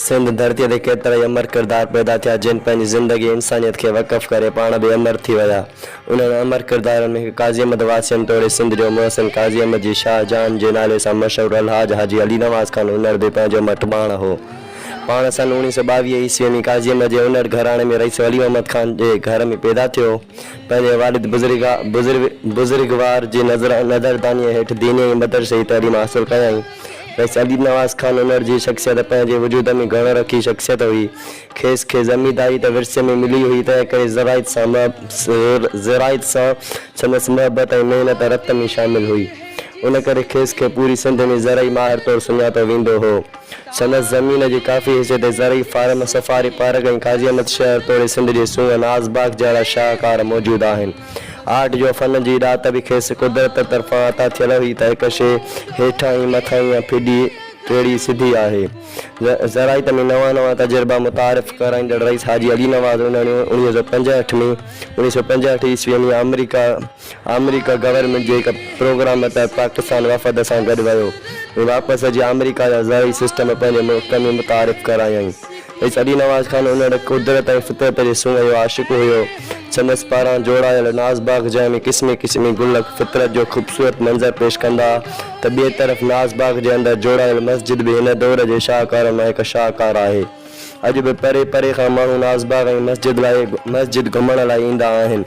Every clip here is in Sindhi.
سنڌ ڌرتيء تي ڪيترائي امر ڪردار پيدا ٿيا، جن پنهنجي زندگي انسانيت کي وقف ڪري پاڻ به امر ٿي ويا. انهن امر ڪردارن ۾ هڪ قاضي احمد واسين توڙي سنڌ جو محسن قاضي احمد جي شاهه جهان جي نالي سان مشهور الحاج حاجي علي نواز خان انڙ به پنهنجو مٽ پاڻ هو. پاڻ سن 1922 عيسويء ۾ قاضي احمد جي انڙ گهراڻي ۾ رئيس ولي محمد خان جي گهر ۾ پيدا ٿيو. پنهنجي والد بزرگوار جي نظردانيء هيٺ ديني ۽ مدرسي جي تعليم حاصل ڪيائين. رئيس علي نواز خان انڙ جي شخصيت پنهنجي وجود ۾ گهڻ رخي شخصيت هئي. کيس کي زمينداري ته ورثي ۾ ملي هئي، تنهن ڪري زراعت سان سندس محبت ۽ محنت رت ۾ شامل هئي. ان ڪري کيس کي پوري سنڌ ۾ زرعي ماهر طور سڃاتو ويندو هو. سندس زمين جي ڪافي حصي تي زرعي form, safari park ۽ Qazi Ahmed شهر توڙي سنڌ جي سونهن ناز باغ جهڙا شاهڪار موجود آهن. آرٽ جو فن جي ڏات به کيس قدرت طرفان عطا ٿيل هئي ته هڪ شيء هيٺاهين مٿاهين يا ڦڏي ٽيڙي سڌي آهي. زراعت ۾ نوان نوان تجربا متعارف ڪرائيندڙ رئيس حاجي علي نواز 1965 ۾ 1965 عيسويء ۾ آمريڪا آمريڪا گورنمينٽ جي هڪ پروگرام تحت پاڪستان وفد سان گڏ ويو ۽ واپس اچي آمريڪا جا زرعي سسٽم پنهنجي ملڪ ۾ متعارف ڪرايائين. رئيس علي نواز خان انڙ قدرت ۽ فطرت جي سونهن جو عاشق هيو. سندس پاران جوڙايل ناز باغ جنهن ۾ قسمين قسمين گل فطرت جو خوبصورت منظر پيش ڪندا ته ٻئي طرف ناز باغ جي اندر جوڙايل مسجد به هن دور جي شاهڪارن مان هڪ شاهڪار آهي. اڄ به پري پري کان ماڻهو ناز باغ ۽ مسجد لاء مسجد گهمڻ لاء ايندا آهن.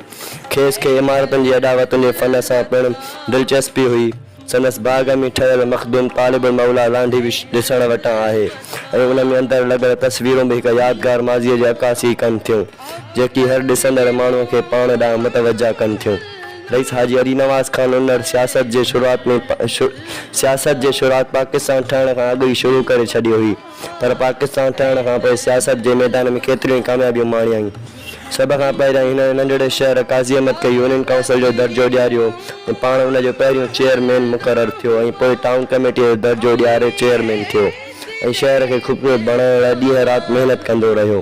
کيس کي عمارتن جي اڏاوتن جي فن سان پڻ دلچسپي هئي. سندس باغ ۾ ٺهيل مخدوم طالب الموليٰ لانڍي به ڏسڻ وٽان آهي ۽ ان ۾ اندر لڳل تصويرون به هڪ يادگار ماضيء جي عڪاسي ڪن ٿيون، جيڪي هر ڏسندڙ ماڻهوء کي پاڻ ڏانهن متوجه ڪن ٿيون. رئيس حاجي علي نواز خان انڙ سياست جي شروعات ۾ سياست جي شروعات پاڪستان ٺهڻ کان اڳ ئي شروع ڪري ڇڏي هئي. پر پاڪستان ٺهڻ کان پوء سياست جي ميدان ۾ ڪيتريون ئي ڪاميابيون ماڻيائين. سڀ کان پهريائين هن ننڍڙي شهر قاضي احمد کي يونين ڪائونسل جو درجو ڏياريو ۽ پاڻ ان جو پهريون چيئرمين مقرر ٿيو ۽ پوء ٽائون ڪميٽيء جو درجو ڏياري چيئرمين ٿيو ۽ شهر کي خوبصورت بڻائڻ لاء ڏينهن رات محنت ڪندو رهيو.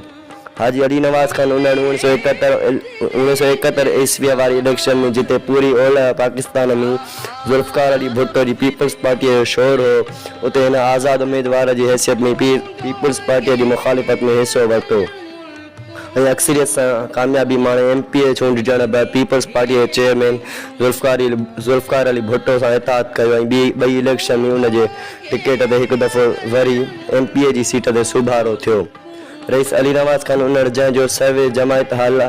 حاجي علي نواز خان انڙ 1971 عيسويء واري اليڪشن ۾ جتي پوري اولهه پاڪستان ۾ ذوالفقار علي ڀٽو جي پيپلز پارٽيء جو شور هو، اتي هن آزاد اميدوار جي حيثيت ۾ پيپلز پارٽيء جي مخالفت ۾ حصو ورتو ۽ اڪثريت سان ڪاميابي ماڻي ايم پي اي چونڊجڻ بعد پيپلز پارٽيء جي چيئرمين ذوالفقار علي ڀٽو سان اتحاد ڪيو ۽ ٻئي اليڪشن ۾ ان جي ٽڪيٽ تي هڪ دفعو وري ايم پي اي جي سيٽ تي سوڀارو ٿيو. رئيس علي نواز خان انڙ جنهن جو سروي جماعت هالا